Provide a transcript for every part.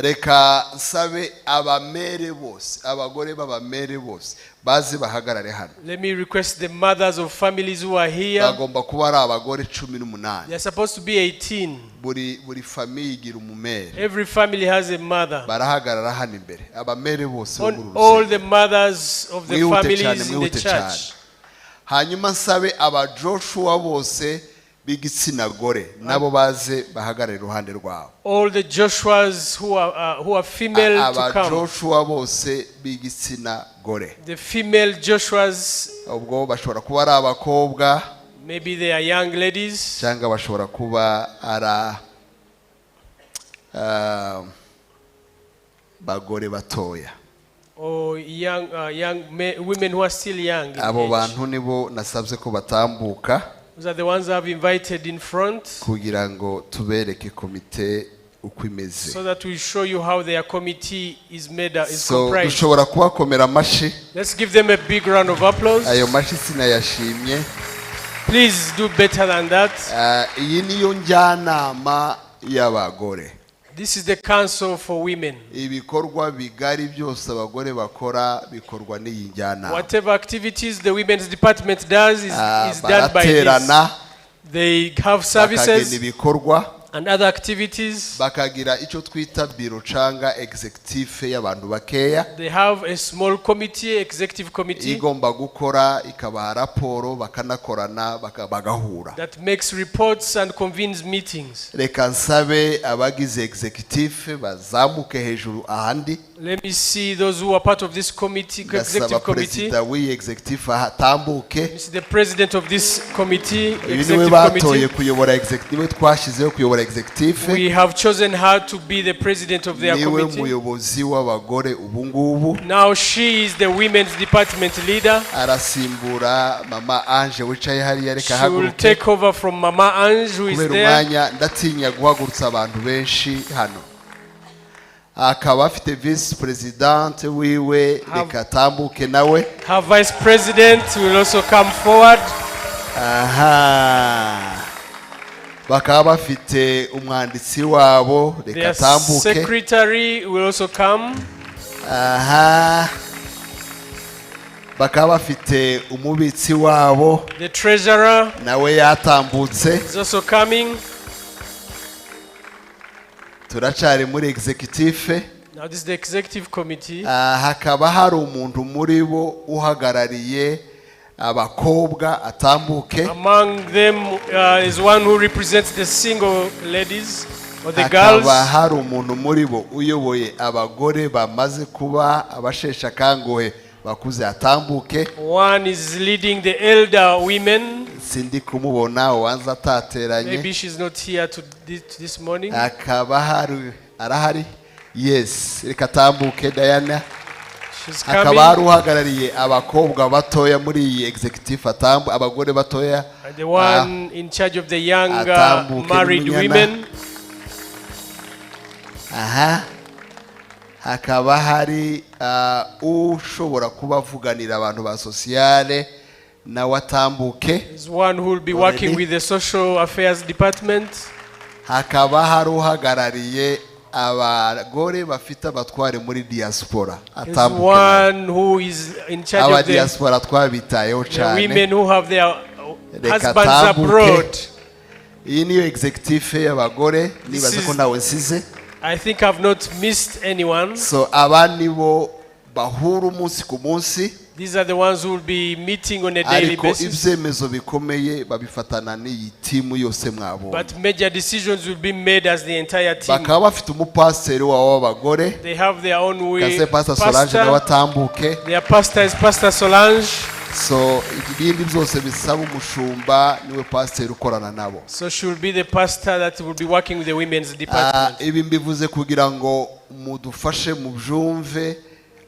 Reka nsabe abamere bose, abagore b'abamere bose baze bahagarare hano. Let me request the mothers of families who are here. Bagomba kuba ari abagore 18. They are supposed to be 18. Buri famille igira umumere. Every family has a mother. Barahagarara hano imbere, abamere bose bo muri On uru all rusengero. the mothers of the Mwihute cyane, families in the mwihute cyane. church. Hanyuma nsabe abaJoshua bose b'igitsina gore nabo baze bahagarare iruhande rwabo. All the Joshuas who are female to come. AbaJoshua bose b'igitsina gore. The female Joshuas, Ubwo bashobora kuba ari abakobwa maybe they are young ladies, cyangwa bashobora kuba ari bagore batoya. Or young women who are still young in Abo age. Bantu nibo nasabye ko batambuka Those are the ones I've invited in front kugira ngo tubereke komite uko imeze. So that we show you how their committee is made, is So comprised. dushobora kubakomera amashyi. Let's give them a big round of applause. Ayo mashyi sinayashimye. Please do better than that. Ah, iyi niyo njyanama y'abagore. This is the council for women. Ibikorwa bigari byose abagore bakora bikorwa n'iyi njyanama. Whatever activities the women's department does Ah, is done by this. baraterana, They have bakagena services ibikorwa, and other activities. Bakagira icyo twita biro canga executive y'abantu bakeya They have a small committee, executive committee, igomba gukora, ikabaha raporo, bakanakorana, bagahura. That makes reports and convenes meetings. Reka nsabe abagize executive bazamuke hejuru ahandi. Let me see those who are part of this committee, Ndasaba executive committee. perezida w'iyi executive atambuke. Let me see the president of this committee, Uyu niwe executive batoye committee. kuyobora executive, niwe twashyizeho kuyobora executive. We have chosen her to be the president of their Niwe committee. Muyobozi w'abagore ubu ngubu. Now she is the women's department leader. Arasimbura Mama Ange wicaye hariya. Reka She will ahaguruke. Take over from Mama Ange, who is Kubera there. umwanya ndatinya guhagurutsa abantu benshi hano. Akaba afite visi présidente wiwe, reka atambuke nawe. Her vice president will also come forward. Aha, bakaba bafite umwanditsi wabo, reka Their atambuke. Secretary will also come. Aha, bakaba bafite umubitsi wabo, The treasurer nawe yatambutse. Is also coming. Turacari muri executive. Now this is the executive committee. Ah, hakaba hari umuntu muri bo uhagarariye abakobwa, atambuke. Among them is one who represents the single ladies or the girls. Hakaba hari umuntu muri bo uyoboye abagore bamaze kuba abasheshe akanguhe bakuze, atambuke. One is leading the elder women. Sindi kumubona, uwanza atateranye. Maybe she's not here this morning. Hakaba hari, arahari, yes, reka atambuke Diana. She's Hakaba hari coming. Uhagarariye abakobwa batoya muri iyi executive atambu, abagore batoya. And the one in charge of the young atambuke married n'umunyana. Women. Aha, hakaba hari ushobora kuba avuganira abantu ba sociale, nawe atambuke. Is one who will be working Already? With the social affairs department. Hakaba hari uhagarariye abagore bafite abatware muri diaspora, Is atambuke nawe. One who is in charge Aba of the, diaspora twabitayeho the cyane. Women who have their Reka husbands atambuke. Abroad. Iyi niyo executive y'abagore, nibaza ko ntawe nsize. I think I've not missed anyone. So aba nibo bahura umunsi ku munsi, These are the ones who will be meeting on a daily ariko basis. Ibyemezo bikomeye babifatana n'iyi timu yose mwabonye. But major decisions will be made as the entire team. Bakaba bafite umupasiteri wabo w'abagore. They have their own way. Kase Pastor Solange nawe Pastor, atambuke. Their pastor is Pastor Solange. So ibindi byose bisaba umushumba, niwe pasiteri ukorana nabo. So she will be the pastor that will be working with the women's Ah, department. ibi mbivuze kugira ngo mudufashe mubyumve.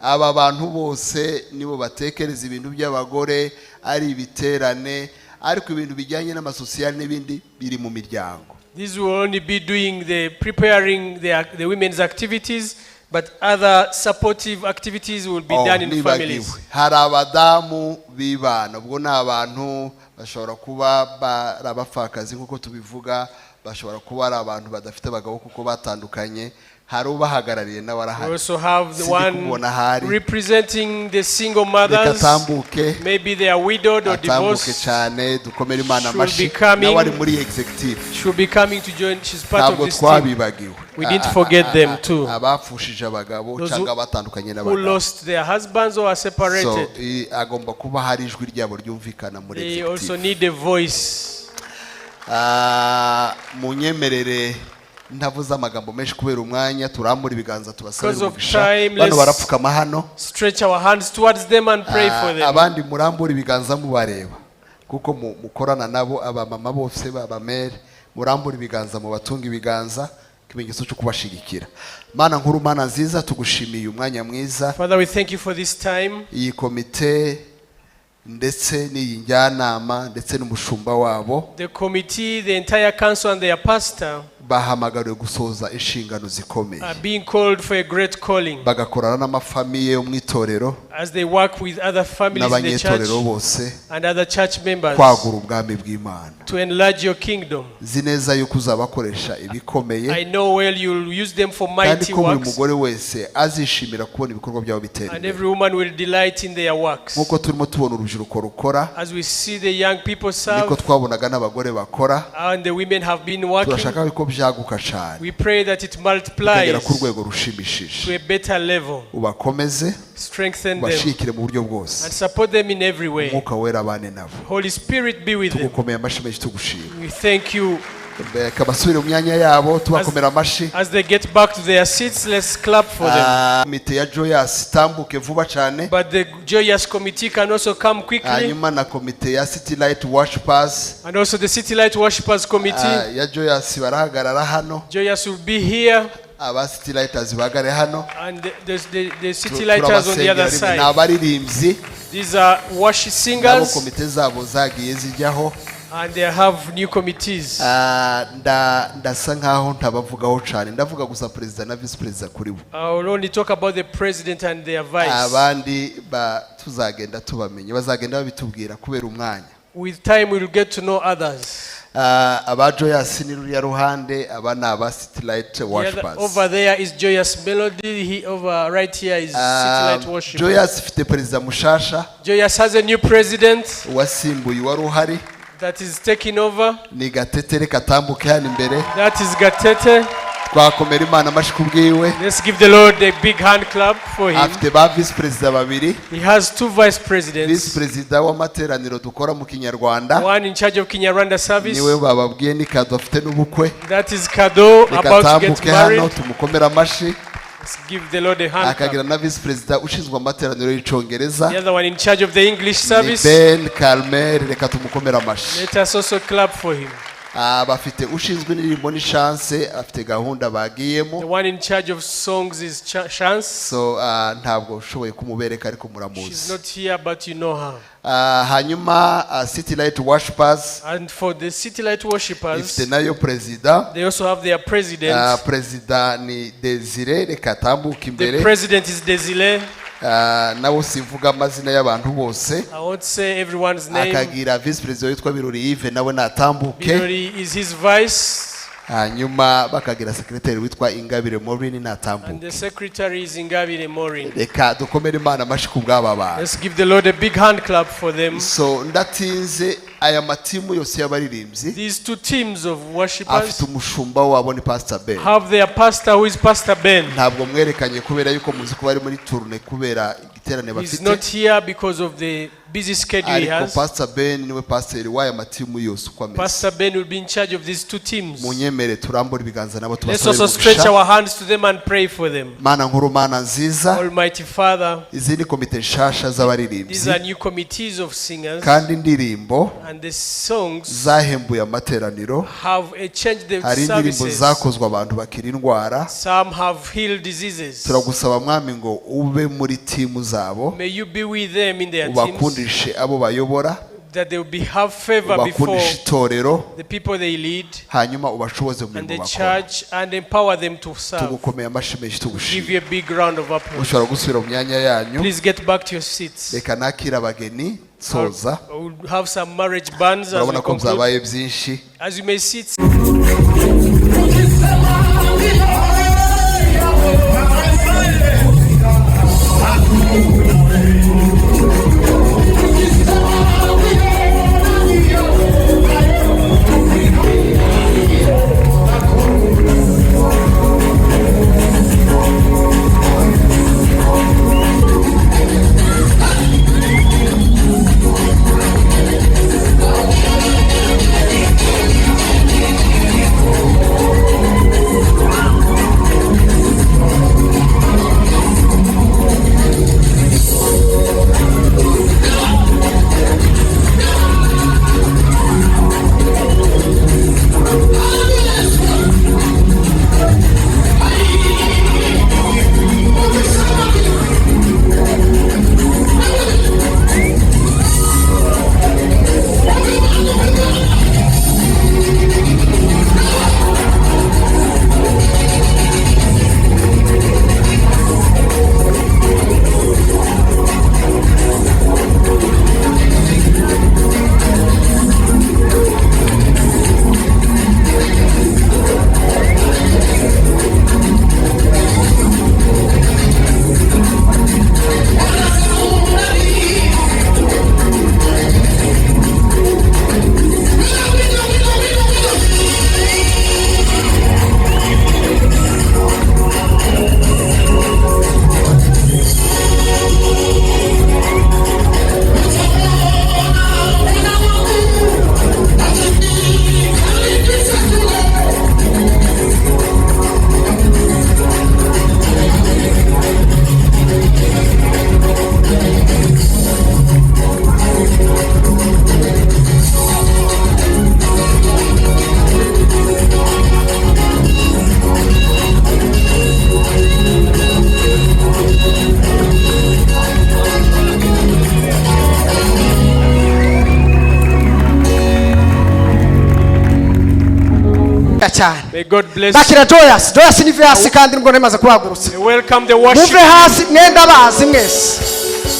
Aba bantu bose nibo batekereza ibintu by'abagore, ari ibiterane, ariko ibintu bijyanye n'amasosiyali n'ibindi biri mu miryango. These will only be doing the preparing the women's activities, but other supportive activities will be Oh, done in nibagiwe. Families. Hari abadamu bibana, ubwo ni abantu bashobora kuba bari abapfakazi nk'uko tubivuga, bashobora kuba ari abantu badafite abagabo kuko batandukanye. Hari ubahagarariye nawe We arahari. also have the Sindi one kumubona ahari. representing the single Reka mothers. atambuke. Maybe they are widowed or Atambuke divorced. cyane, dukomere Imana Should amashyi. be coming. Nawe ari muri executive. She'll be coming to join. She's part of Ntabwo this team. twabibagiwe. We didn't forget them too. Abapfushije abagabo Those cyangwa batandukanye who n'abagabo lost their husbands or are so separated. Agomba kuba hari ijwi ryabo ryumvikana muri They also executive. need a voice. Munyemerere ntavuze amagambo menshi kubera umwanya, turambura ibiganza tubasabire Because of umugisha. time, Bano let's barapfukama hano. stretch our hands towards them and pray for them. Abandi murambura ibiganza mubareba kuko mukorana nabo, abamama bose b'abamere, murambura ibiganza mubatunga ibiganza, ikimenyetso cyo kubashigikira. Mana nkuru, Mana nziza, tugushimiye umwanya mwiza. Father, we thank you for this time. Iyi komite ndetse n'iyi njyanama ndetse n'umushumba wabo The committee, the entire council, and their pastor bahamagariwe gusohoza inshingano zikomeye, are being called for a great calling bagakorana n'amafamiye yo mu itorero as they work with other families in the church n'abanyetorero bose and other church members kwagura ubwami bw'Imana. To enlarge your kingdom. Nzi neza yuko uzabakoresha ibikomeye, I know well you'll use them for kandi mighty ko buri works, mugore wese azishimira kubona ibikorwa byabo bitera and imbere. every woman will delight in their works. Nk'uko turimo tubona urubyiruko rukora, As we see the young people niko serve twabonaga n'abagore bakora. And the women have been working, Turashaka ko byaguka cyane, we pray that it bikagera multiplies ku rwego rushimishije. To a better level. Ubakomeze, Strengthen them ubashikire mu buryo bwose. And support them in every way. Umwuka Wera abane nabo. Holy Spirit be with them. Tugukomeye amashyi menshi tugushima. We thank you. Reka basubire mu myanya yabo tubakomera amashyi. As they get back to their seats, let's clap for them. Komite ya Joyous itambuke vuba cyane. But the Joyous Committee can also come quickly. Hanyuma na komite ya City Light Worshipers. And also the City Light Worshippers Committee. Ya Joyous barahagarara hano. Joyous will be here. Aba City Lighters bahagarare hano. And the City Lighters on the other Turabasengera rimwe. Ni side. abaririmbyi These are worship nabo singers komite zabo zagiye zijyaho. And they have new committees. Ndasa nkaho ntabavugaho cyane, ndavuga gusa perezida na visi perezida kuri bo. I will only talk about the president and their vice. Abandi tuzagenda tubamenye, bazagenda babitubwira kubera umwanya. With time, we will get to know others. Aba Joyous ni ruriya ruhande, aba ni aba City Light The other, Worshipers. Over there is Joyous Melody. He, over right here is City Light Worshipers. Joyous ifite perezida mushasha. Joyous has a new president Wasimbuye uwari uhari. That is taking over. Ni Gatete, reka atambuke hano imbere. That is Gatete. Twakomera Imana amashyi kubwiwe. Let's give the Lord a big hand clap for him. Afite ba visi perezida babiri. He has two vice Visi presidents. perezida w'amateraniro dukora mu Kinyarwanda One in charge of Kinyarwanda service. niwe bababwiye, ni Kado, afite n'ubukwe. That is Kado, Reka about to get atambuke hano, married. tumukomere amashyi. Let's give the Lord a hand Akagira clap. na visi perezida ushinzwe amateraniro y'Icyongereza, The other one in charge of the English ni service. Ben Carmel, reka tumukomere amashyi. Let us also clap for him. Bafite ushinzwe indirimbo ni Chance, afite gahunda bagiyemo. The one in charge of songs is Chance. So ntabwo ushoboye kumubereka, ariko She's muramuzi. not here, but you know her. Hanyuma City Light Worshipers And for the City Light Worshippers, ifite nayo perezida. They also have their president. Perezida ni Desire, reka atambuke The imbere. President is Desire. Nawe simvuga amazina y'abantu bose. I won't say everyone's name. Akagira visi perezida witwa Birori Yves, nawe natambuke. Birori is his vice, Hanyuma bakagira sekreteri witwa Ingabire Maureen, and natambuke. The secretary is Ingabire Maureen. Reka dukomere Imana amashyi ku bw'aba bantu. Let's give the Lord a big hand clap for them. So ndatinze, aya matimu yose y'abaririmbyi These two teams of worshippers afite umushumba wabo, ni Pastor Ben. Have their pastor, who is Pastor Ben. Ntabwo mwerekanye kubera yuko muzi ko bari muri tournée kubera igiterane He's bafite. Not here because of the busy schedule he Ariko has. Pastor Ben niwe pasiteri w'aya matimu yose uko ameze. Pastor Ben will be in charge of these two teams. Munyemere turambure ibiganza nabo Let's tubasabire also stretch umugisha. Our hands to them and pray for them. Mana nkuru, Mana nziza, Almighty Father, izi ni komite nshasha z'abaririmbyi, these are new committees of singers, kandi indirimbo and the songs zahembuye amateraniro. Have changed the Hari indirimbo services. zakozwe abantu bakira indwara. Some have healed diseases. Turagusaba Mwami ngo ube muri timu zabo, May you be with them in their teams, ubakundishe abo bayobora, that they will be have favor before ubakundishe itorero, the people they lead hanyuma ubashoboze mu and mirimo the bakora. Church and empower them to serve. Tugukomeye amashyi menshi Give tugushima. you a big round of applause. Ushobora gusubira mu myanya yanyu. Please get back to your seats. Reka nakire abageni nsoza. We'll have some marriage bands as we Urabona ko conclude. byabaye byinshi. As you may see, Ukisema cyane. May God bless you. Bakira Joyous. Joyous, nive hasi, kandi nubwo nari kuhagurutsa. We welcome the worship. Muve hasi, mwenda bazi mwese.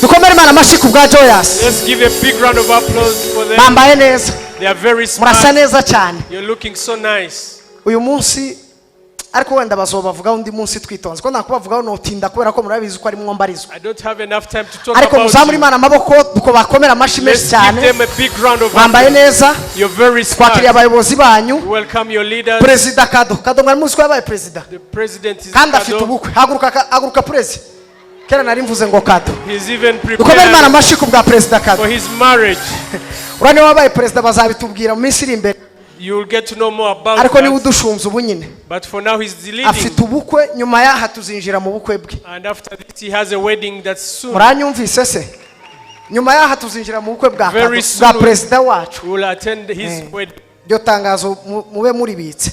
Dukomere Imana amashyi ku bwa Joyous. Let's give a big round of applause for them. Bambaye neza. They are very Murasa smart. neza cyane. You're looking so nice. Uyu munsi ariko wenda bazobavugaho undi munsi twitonze, ko nakubavugaho notinda, kubera ko murabizi ko ari mwombarizwa. I don't have enough time to talk Ariko about muzamure you. Imana amaboko, uko bakomera amashyi menshi Let's cyane. give them a big round of Mwambaye applause. neza. You're very smart. Twakiriye abayobozi banyu. We welcome your leaders. Perezida Kado, Kado, mwari muzi ko yabaye perezida? The president is Kandi afite Kado. ubukwe. Haguruka, haguruka perezida. Kera nari mvuze ngo Kado. He's even Dukomere Imana prepared amashyi ku bwa Perezida Kado. for his marriage. Uriya niwe wabaye perezida, bazabitubwira mu minsi iri imbere. You will get to know more about Ariko niwe that. udushunze ubu nyine. But for now, he's the leading. Afite ubukwe, nyuma y'aha tuzinjira mu bukwe bwe. And after this, he has a wedding that's soon. Muranyumvise se? Nyuma y'aha tuzinjira mu bukwe bwa Very Kado, bwa soon. perezida wacu. We will attend his wedding. Iryo tangazo mube muribitse.